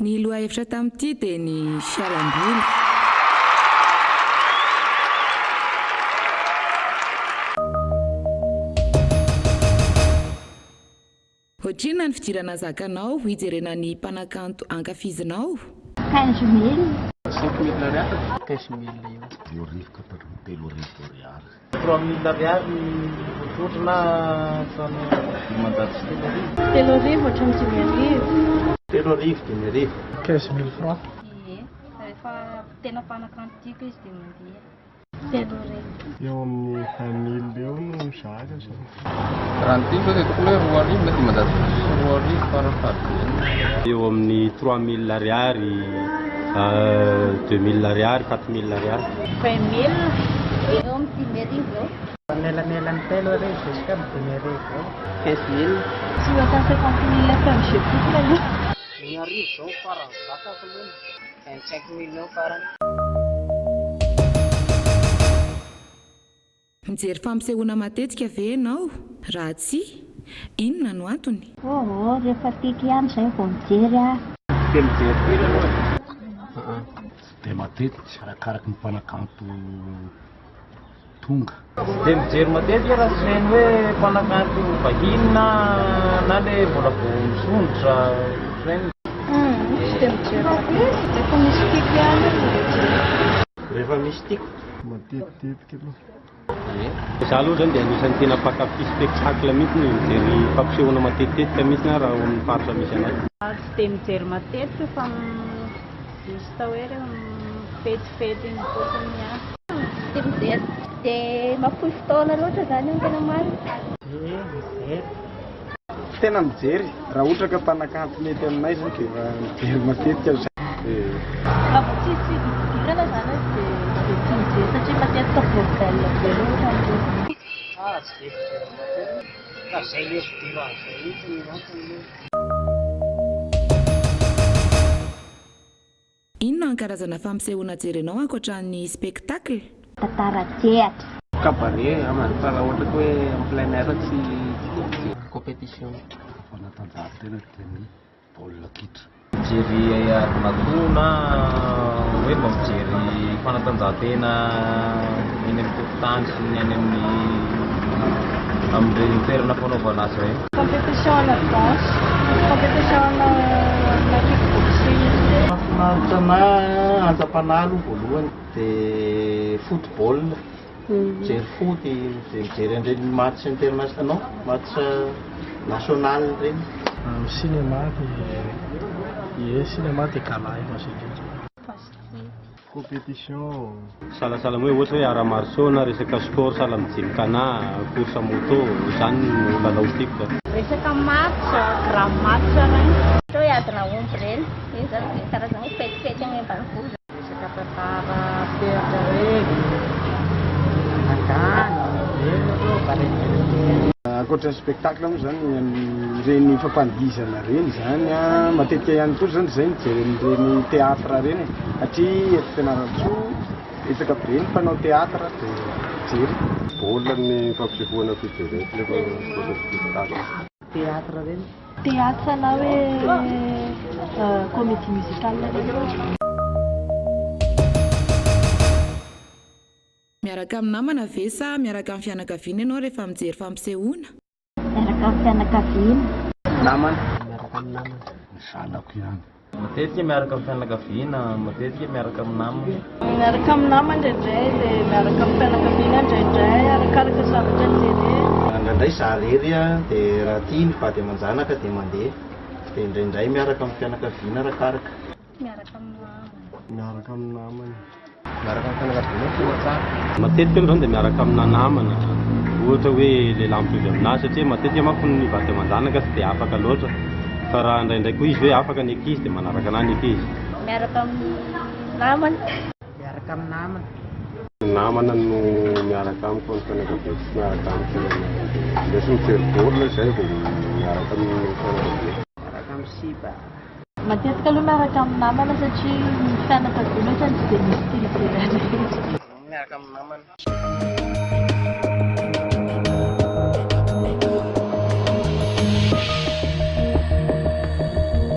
Ny lohahevitra tamin'ity dia ny fialamboly. Ohatrinona ny fidirana zakanao hijerena ny mpanakanto ankafizinao? Quinze mille. Cinq mille ariary. Quinze mille eo. 2000 ka hatramin'ny 3000 ariary. Trois mille ariary ohatrohatry na 3500. 3000 hatramin'ny 5000. 3000, 5000. Quinze mille francs. Ie, rehefa tena mpanakanto tiako izy dia mandeha. 3000. Eo amin'ny vingt mille eo no mizaka zany. Raha ny tiako zao dia tokony hoe 2000 na 2500 farafahakeliny. Eo amin'ny trois mille ariary, deux mille ariary, quatre mille ariary. Vingt mille. Eo amin'ny 5000 eo. Anelanelan'ny 3000 jusqu'à amin'ny 5000 eo. Quinze mille. Tsy mihoatra ny cinquante mille FMG fotsiny aloha. 5000 zao farany zakako aloha. Vingt cinq mille eo farany. Mijery fampisehoana matetika ve ianao? Raha tsia, inona no antony? Oh, rehefa tiako ihany izay vao mijery aho. Tsy dia mijery firy aloha e. Tsy dia matetika, arakaraky ny mpanakanto tonga. Tsy dia mijery matetika raha tsy ireny hoe mpanakanto vahiny na na le mbola vao misondrotra ohatr'ireny. Tsy dia mijery matetika, rehefa misy tiako ihany aho vao mijery. Rehefa misy tiako. Matetitetika aloha. Ie. Za aloha zany dia anisan'ny tena mpankafy spectacle mihitsy ny mijery fampisehoana matetitetika mihitsy aho raha ao amin'ny faritra misy anay. Tsy dia mijery matetika fa juste hoe rehefa mifetifety iny fotsiny ihany. Tsy dia mijery. Tsy dia mahafoy fotoana loatra izany ny tena marina. Ie, mijery. Tena mijery, raha ohatra ka mpanakanto mety aminay zany dia efa mijery matetika zay. Raha vao tsisy fidirana zany aho tsy dia tsy dia tia mijery satria matetika bordel be loatra ny eo. Ah, tsy dia mpijery matetika fa zay le fidirana zay mihitsy no antony aloha. Inona ny karazana fampisehoana jerenao ankoatra ny spectacle? Tantara an-tsehatra. Cabaret angambany fa raha ohatra ka hoe en plein air tsy dia mijery. Compétition. Fanatanjahantena toy ny baolina kitra. Mijery adin'akoho na hoe mba mijery fanatanjahantena eny amin'ny tokotany sy ny any amin'ny amin'ireny toerana fanaovana azy ireny. Compétition ana danse, compétition ana ana kick-boxing. Mahafinaritra anah anjam-panahy aloha voalohany dia football, mijery foot, mijery an'ireny match international, non match national ireny. Cinéma dia, ie cinéma dia gala évangélique. Basket. Compétition. Sahasahala hoe ohatra hoe arts martiaux na resaka sport sahala amin'ny gymkhana, course moto, izany no lalao tiako zany. Resaka match, grand match ireny. Ohatra hoe adina omby ireny, iny izany dia karazana hoe fetifety any ambanivohitra. Resaka tantara sehatra ireny, angano, ireny aloha mba rediredy. Ankoatra ny spectacle moa zany ireny fampandihizana ireny zany an, matetika ihany koa zany zay mijery an'ireny théâtre ireny e, satria eto Fianarantsoa betsaka be ny mpanao théâtre dia mijery. Baolina ny fampisehoana fijereko nefa ankoatra ny spectacle. Théâtre ireny. Théâtre na hoe comédie musicale ireny. Miaraka amin'ny namana ve sa miaraka amin'ny fianakaviana ianao rehefa mijery fampisehoana? Miaraka amin'ny fianakaviana. Namana. Miaraka amin'ny namana. Ny zanako ihany. Matetika miaraka amin'ny fianakaviana, matetika miaraka amin'ny namana. Miaraka amin'ny namana indraindray dia miaraka amin'ny fianakaviana indraindray, arakaraka zavatra jerena. Indraindray za irery dia raha tia ny vady aman-janaka dia mandeha, dia indraindray miaraka amin'ny fianakaviana arakaraka. Miaraka amin'ny namana. Miaraka amin'ny namana. Miaraka amin'ny fianakaviana no tena tsara. Matetika aloha zany dia miaraka amina namana, ohatra hoe lehilahy mitovy aminahy satria matetika manko ny vady aman-janaka tsy dia afaka loatra fa raha indraindray koa izy hoe afaka ny ankizy dia manaraka anahy ny ankizy. Miaraka amin'ny namana. Miaraka amin'ny namana. Ny namana no miaraka amiko fa ny fianakaviako tsy miaraka amiko. Indraisy mijery baolina izay vao miaraka amin'ny fianakaviako. Miaraka amin'ny sipa. Matetika aloha miaraka amin'ny namana satria ny fianakaviana ohatrany tsy dia misy tia mijery an'ireny. Miaraka amin'ny namana.